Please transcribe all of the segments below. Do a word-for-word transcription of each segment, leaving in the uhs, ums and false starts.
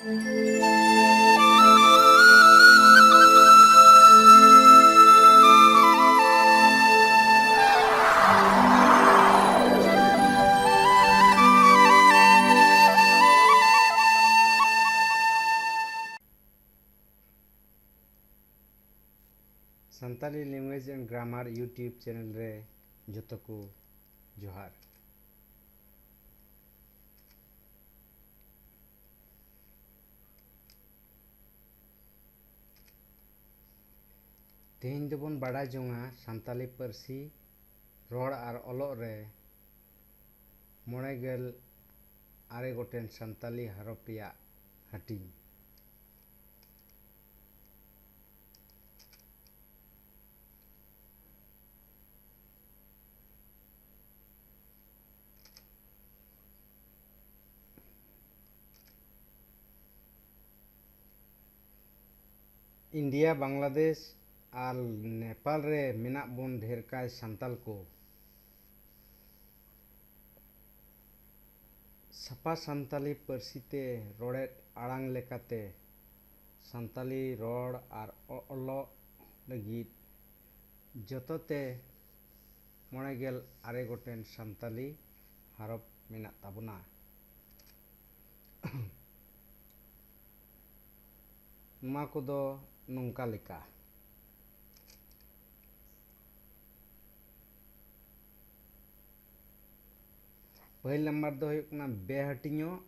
Santali Language and Grammar YouTube channel ᱨᱮ ᱡᱚᱛᱚ ᱠᱚ ᱡᱚᱦᱟᱨ᱾ ᱛᱮᱦᱮᱧ ᱫᱚᱵᱚᱱ ᱵᱟᱲᱟᱭ ᱡᱚᱝᱟ ᱥᱟᱱᱛᱟᱞᱤ ᱯᱟᱹᱨᱥᱤ ᱨᱚᱲ ᱟᱨ ᱚᱞᱚᱜ ᱨᱮ ᱢᱚᱬᱮ ᱜᱮᱞ ᱟᱨᱮ ᱜᱚᱴᱮᱱ ᱥᱟᱱᱛᱟᱞᱤ ᱦᱚᱨᱚᱯ ᱨᱮᱭᱟᱜ ᱦᱟᱹᱴᱤᱧ᱾ ᱤᱱᱰᱤᱭᱟ, ᱵᱟᱝᱞᱟᱫᱮᱥ ᱟᱨ ᱱᱮᱯᱟᱞ ᱨᱮ ᱢᱮᱱᱟᱜ ᱵᱚᱱ ᱰᱷᱮᱨ ᱠᱟᱭ ᱥᱟᱱᱛᱟᱞ ᱠᱚ᱾ ᱥᱟᱯᱷᱟ ᱥᱟᱱᱛᱟᱞᱤ ᱯᱟᱹᱨᱥᱤ ᱛᱮ ᱨᱚᱲᱮᱫ ᱟᱲᱟᱝ ᱞᱮᱠᱟᱛᱮ ᱥᱟᱱᱛᱟᱞᱤ ᱨᱚᱲ ᱟᱨ ᱚᱞᱚᱜ ᱞᱟᱹᱜᱤᱫ ᱡᱚᱛᱚ ᱛᱮ ᱢᱚᱬᱮ ᱜᱮᱞ ᱟᱨᱮ ᱜᱚᱴᱮᱱ ᱥᱟᱱᱛᱟᱞᱤ ᱦᱚᱨᱚᱯ ᱢᱮᱱᱟᱜ ᱛᱟᱵᱚᱱᱟ᱾ ᱱᱚᱣᱟ ᱠᱚᱫᱚ ᱱᱚᱝᱠᱟ ᱞᱮᱠᱟ᱾ ᱯᱟᱹᱦᱤᱞ ᱱᱟᱢᱵᱟᱨ ᱫᱚ ᱦᱩᱭᱩᱜ ᱠᱟᱱᱟ ᱵᱮᱦᱟᱹᱴᱤᱧᱚᱜ,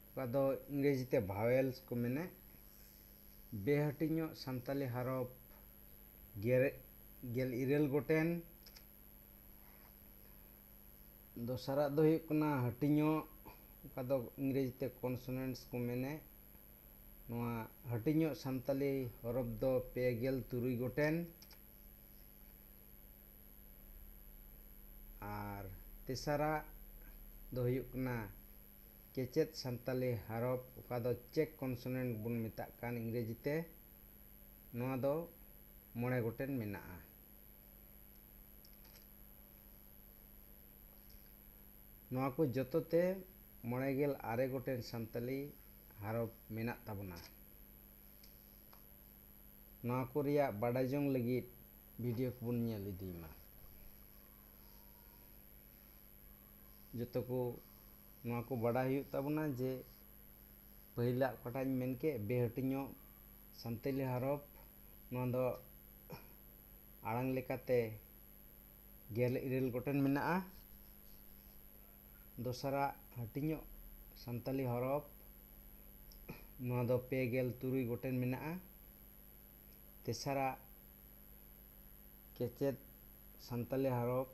ᱚᱠᱟ ᱫᱚ ᱤᱝᱨᱮᱡᱤ ᱛᱮ vowels ᱠᱚ ᱢᱮᱱᱮᱫ᱾ ᱵᱮᱦᱟᱹᱴᱤᱧᱚᱜ ᱥᱟᱱᱛᱟᱞᱤ ᱦᱚᱨᱚᱯ ᱜᱮᱞ, ᱜᱮᱞ ᱤᱨᱟᱹᱞ ᱜᱚᱴᱮᱱ᱾ ᱫᱚᱥᱟᱨᱟᱜ ᱫᱚ ᱦᱩᱭᱩᱜ ᱠᱟᱱᱟ ᱦᱟᱹᱴᱤᱧᱚᱜ, ᱚᱠᱟ ᱫᱚ ᱤᱝᱨᱮᱡᱤ ᱛᱮ consonants ᱠᱚ ᱢᱮᱱᱮᱫ᱾ ᱱᱚᱣᱟ ᱦᱟᱹᱴᱤᱧᱚᱜ ᱥᱟᱱᱛᱟᱞᱤ ᱦᱚᱨᱚᱯ ᱫᱚ ᱯᱮ ᱜᱮᱞ ᱛᱩᱨᱩᱭ ᱜᱚᱴᱮᱱ᱾ ᱟᱨ ᱛᱮᱥᱟᱨᱟᱜ ᱫᱚ ᱦᱩᱭᱩᱜ ᱠᱟᱱᱟ ᱠᱮᱪᱮᱫ ᱥᱟᱱᱛᱟᱞᱤ ᱦᱚᱨᱚᱯ, ᱚᱠᱟ ᱫᱚ check consonant ᱵᱚᱱ ᱢᱮᱛᱟᱜ ᱠᱟᱱ ᱤᱝᱨᱮᱡᱤ ᱛᱮ᱾ ᱱᱚᱣᱟ ᱫᱚ ᱢᱚᱬᱮ ᱜᱚᱴᱮᱱ ᱢᱮᱱᱟᱜᱼᱟ᱾ ᱱᱚᱣᱟ ᱠᱚ ᱡᱚᱛᱚ ᱛᱮ ᱢᱚᱬᱮ ᱜᱮᱞ ᱟᱨᱮ ᱜᱚᱴᱮᱱ ᱥᱟᱱᱛᱟᱞᱤ ᱦᱚᱨᱚᱯ ᱢᱮᱱᱟᱜ ᱛᱟᱵᱚᱱᱟ᱾ ᱱᱚᱣᱟ ᱠᱚ ᱨᱮᱭᱟᱜ ᱵᱟᱰᱟᱭ ᱡᱚᱝ ᱞᱟᱹᱜᱤᱫ ᱵᱷᱤᱰᱤᱭᱳ ᱠᱚᱵᱚᱱ ᱧᱮᱞ ᱤᱫᱤᱭ ᱢᱟ᱾ ᱡᱚᱛᱚ ᱠᱚ ᱱᱚᱣᱟ ᱠᱚ ᱵᱟᱰᱟᱭ ᱦᱩᱭᱩᱜ ᱛᱟᱵᱚᱱᱟ ᱡᱮ ᱯᱟᱹᱦᱤᱞᱟᱜ ᱚᱠᱟᱴᱟᱜ ᱤᱧ ᱢᱮᱱ ᱠᱮᱫ, ᱵᱮᱦᱟᱹᱴᱤᱧᱚᱜ ᱥᱟᱱᱛᱟᱞᱤ ᱦᱚᱨᱚᱯ, ᱱᱚᱣᱟ ᱫᱚ ᱟᱲᱟᱝ ᱞᱮᱠᱟᱛᱮ ᱜᱮᱞ ᱤᱨᱟᱹᱞ ᱜᱚᱴᱮᱱ ᱢᱮᱱᱟᱜᱼᱟ᱾ ᱫᱚᱥᱟᱨᱟᱜ ᱦᱟᱹᱴᱤᱧᱚᱜ ᱥᱟᱱᱛᱟᱞᱤ ᱦᱚᱨᱚᱯ, ᱱᱚᱣᱟ ᱫᱚ ᱯᱮ ᱜᱮᱞ ᱛᱩᱨᱩᱭ ᱜᱚᱴᱮᱱ ᱢᱮᱱᱟᱜᱼᱟ᱾ ᱛᱮᱥᱟᱨᱟᱜ ᱠᱮᱪᱮᱫ ᱥᱟᱱᱛᱟᱞᱤ ᱦᱚᱨᱚᱯ,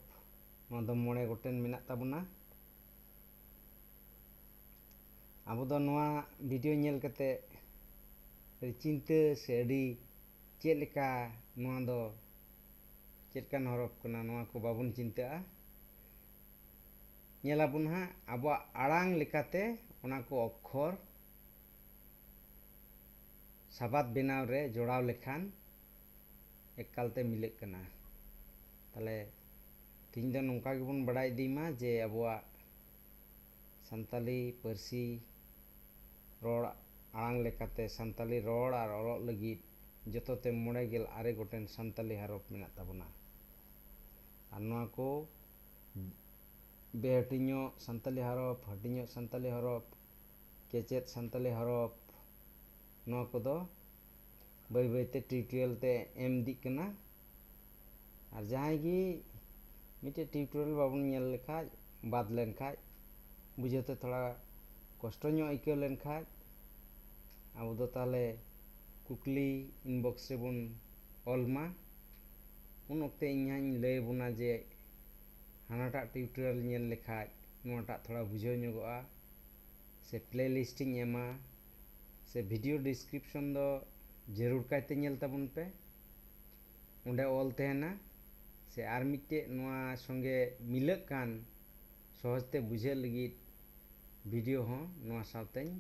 ᱱᱚᱣᱟ ᱫᱚ ᱢᱚᱬᱮ ᱜᱚᱴᱮᱱ ᱢᱮᱱᱟᱜ ᱛᱟᱵᱚᱱᱟ᱾ ᱟᱵᱚ ᱫᱚ ᱱᱚᱣᱟ ᱵᱷᱤᱰᱤᱭᱳ ᱧᱮᱞ ᱠᱟᱛᱮ ᱟᱹᱰᱤ ᱪᱤᱱᱛᱟᱹ ᱥᱮ ᱟᱹᱰᱤ ᱪᱮᱫ ᱞᱮᱠᱟ ᱱᱚᱣᱟ ᱫᱚ ᱪᱮᱫ ᱞᱮᱠᱟᱱ ᱦᱚᱨᱚᱯ ᱠᱟᱱᱟ, ᱱᱚᱣᱟ ᱠᱚ ᱵᱟᱵᱚᱱ ᱪᱤᱱᱛᱟᱹᱜᱼᱟ᱾ ᱧᱮᱞᱟᱵᱚᱱ ᱦᱟᱸᱜ ᱟᱵᱚᱣᱟᱜ ᱟᱲᱟᱝ ᱞᱮᱠᱟᱛᱮ ᱚᱱᱟ ᱠᱚ ᱚᱠᱠᱷᱚᱨ ᱥᱟᱵᱟᱫ ᱵᱮᱱᱟᱣ ᱨᱮ ᱡᱚᱲᱟᱣ ᱞᱮᱠᱷᱟᱱ ᱮᱠᱟᱞᱛᱮ ᱢᱤᱞᱟᱹᱜ ᱠᱟᱱᱟ᱾ ᱛᱟᱦᱞᱮ ᱛᱮᱦᱮᱧ ᱫᱚ ᱱᱚᱝᱠᱟ ᱜᱮᱵᱚᱱ ᱵᱟᱲᱟᱭ ᱤᱫᱤ ᱢᱟ ᱡᱮ ᱟᱵᱚᱣᱟᱜ ᱥᱟᱱᱛᱟᱞᱤ ᱯᱟᱹᱨᱥᱤ ᱨᱚᱲ ᱟᱲᱟᱝ ᱞᱮᱠᱟᱛᱮ ᱥᱟᱱᱛᱟᱞᱤ ᱨᱚᱲ ᱟᱨ ᱚᱞᱚᱜ ᱞᱟᱹᱜᱤᱫ ᱡᱚᱛᱚᱛᱮ ᱢᱚᱬᱮ ᱜᱮᱞ ᱟᱨᱮ ᱜᱚᱴᱮᱱ ᱥᱟᱱᱛᱟᱞᱤ ᱦᱚᱨᱚᱯ ᱢᱮᱱᱟᱜ ᱛᱟᱵᱚᱱᱟ᱾ ᱟᱨ ᱱᱚᱣᱟ ᱠᱚ ᱵᱮᱦᱟᱹᱴᱤᱧᱚᱜ ᱥᱟᱱᱛᱟᱞᱤ ᱦᱚᱨᱚᱯ, ᱦᱟᱹᱴᱤᱧᱚᱜ ᱥᱟᱱᱛᱟᱞᱤ ᱦᱚᱨᱚᱯ, ᱠᱮᱪᱮᱫ ᱥᱟᱱᱛᱟᱞᱤ ᱦᱚᱨᱚᱯ, ᱱᱚᱣᱟ ᱠᱚᱫᱚ ᱵᱟᱹᱭ ᱵᱟᱹᱭᱛᱮ ᱴᱤᱭᱩᱴᱳᱨᱤᱭᱟᱞ ᱛᱮ ᱮᱢ ᱤᱫᱤᱜ ᱠᱟᱱᱟ᱾ ᱟᱨ ᱡᱟᱦᱟᱸᱭ ᱜᱮ ᱢᱤᱫᱴᱮᱡ ᱴᱤᱭᱩᱴᱳᱨᱤᱭᱟᱞ ᱵᱟᱵᱚᱱ ᱧᱮᱞ ᱞᱮᱠᱷᱟᱡ, ᱵᱟᱫ ᱞᱮᱱᱠᱷᱟᱡ, ᱵᱩᱡᱷᱟᱹᱣ ᱛᱮ ᱛᱷᱚᱲᱟ ᱠᱚᱥᱴᱚ ᱧᱚᱜ ᱟᱹᱭᱠᱟᱹᱣ ᱞᱮᱱᱠᱷᱟᱡ, ᱟᱵᱚ ᱫᱚ ᱛᱟᱦᱞᱮ ᱠᱩᱠᱞᱤ ᱤᱱᱵᱚᱠᱥ ᱨᱮᱵᱚᱱ ᱚᱞ ᱢᱟ᱾ ᱩᱱ ᱚᱠᱛᱮ ᱤᱧ ᱦᱟᱸᱜ ᱤᱧ ᱞᱟᱹᱭ ᱟᱵᱚᱱᱟ ᱡᱮ ᱦᱟᱱᱟᱴᱟᱜ ᱴᱤᱭᱩᱴᱳᱨᱤᱭᱟᱞ ᱧᱮᱞ ᱞᱮᱠᱷᱟᱡ ᱱᱚᱣᱟᱴᱟᱜ ᱛᱷᱚᱲᱟ ᱵᱩᱡᱷᱟᱹᱣ ᱧᱚᱜᱚᱜᱼᱟ, ᱥᱮ ᱯᱞᱮ ᱞᱤᱥᱴ ᱤᱧ ᱮᱢᱟ, ᱥᱮ ᱵᱷᱤᱰᱤᱭᱳ ᱰᱤᱥᱠᱨᱤᱯᱥᱚᱱ ᱫᱚ ᱡᱟᱹᱨᱩᱲ ᱠᱟᱭᱛᱮ ᱧᱮᱞ ᱛᱟᱵᱚᱱ ᱯᱮ᱾ ᱚᱸᱰᱮ ᱚᱞ ᱛᱟᱦᱮᱱᱟ, ᱥᱮ ᱟᱨ ᱢᱤᱫᱴᱮᱡ ᱱᱚᱣᱟ ᱥᱚᱸᱜᱮ ᱢᱤᱞᱟᱹᱜ ᱠᱟᱱ ᱥᱚᱦᱚᱡᱽ ᱛᱮ ᱵᱩᱡᱷᱟᱹᱜ ᱞᱟᱹᱜᱤᱫ ᱵᱷᱤᱰᱤᱭᱳ ᱦᱚᱸ ᱱᱚᱣᱟ ᱥᱟᱶᱛᱮᱧ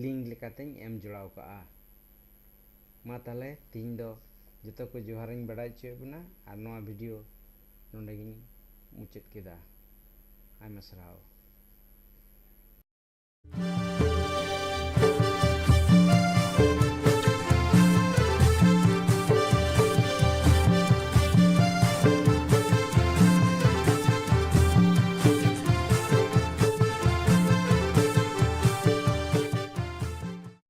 ᱞᱤᱝᱠ ᱞᱮᱠᱟᱛᱮᱧ ᱮᱢ ᱡᱚᱲᱟᱣ ᱠᱟᱜᱼᱟ᱾ ᱢᱟ ᱛᱟᱦᱞᱮ ᱛᱤᱦᱤᱧ ᱫᱚ ᱡᱚᱛᱚ ᱠᱚ ᱡᱚᱦᱟᱨᱤᱧ ᱵᱟᱲᱟᱭ ᱦᱚᱪᱚᱭᱮᱫ ᱵᱚᱱᱟ ᱟᱨ ᱱᱚᱣᱟ ᱵᱷᱤᱰᱤᱭᱳ ᱱᱚᱸᱰᱮ ᱜᱤᱧ ᱢᱩᱪᱟᱹᱫ ᱠᱮᱫᱟ᱾ ᱟᱭᱢᱟ ᱥᱟᱨᱦᱟᱣ᱾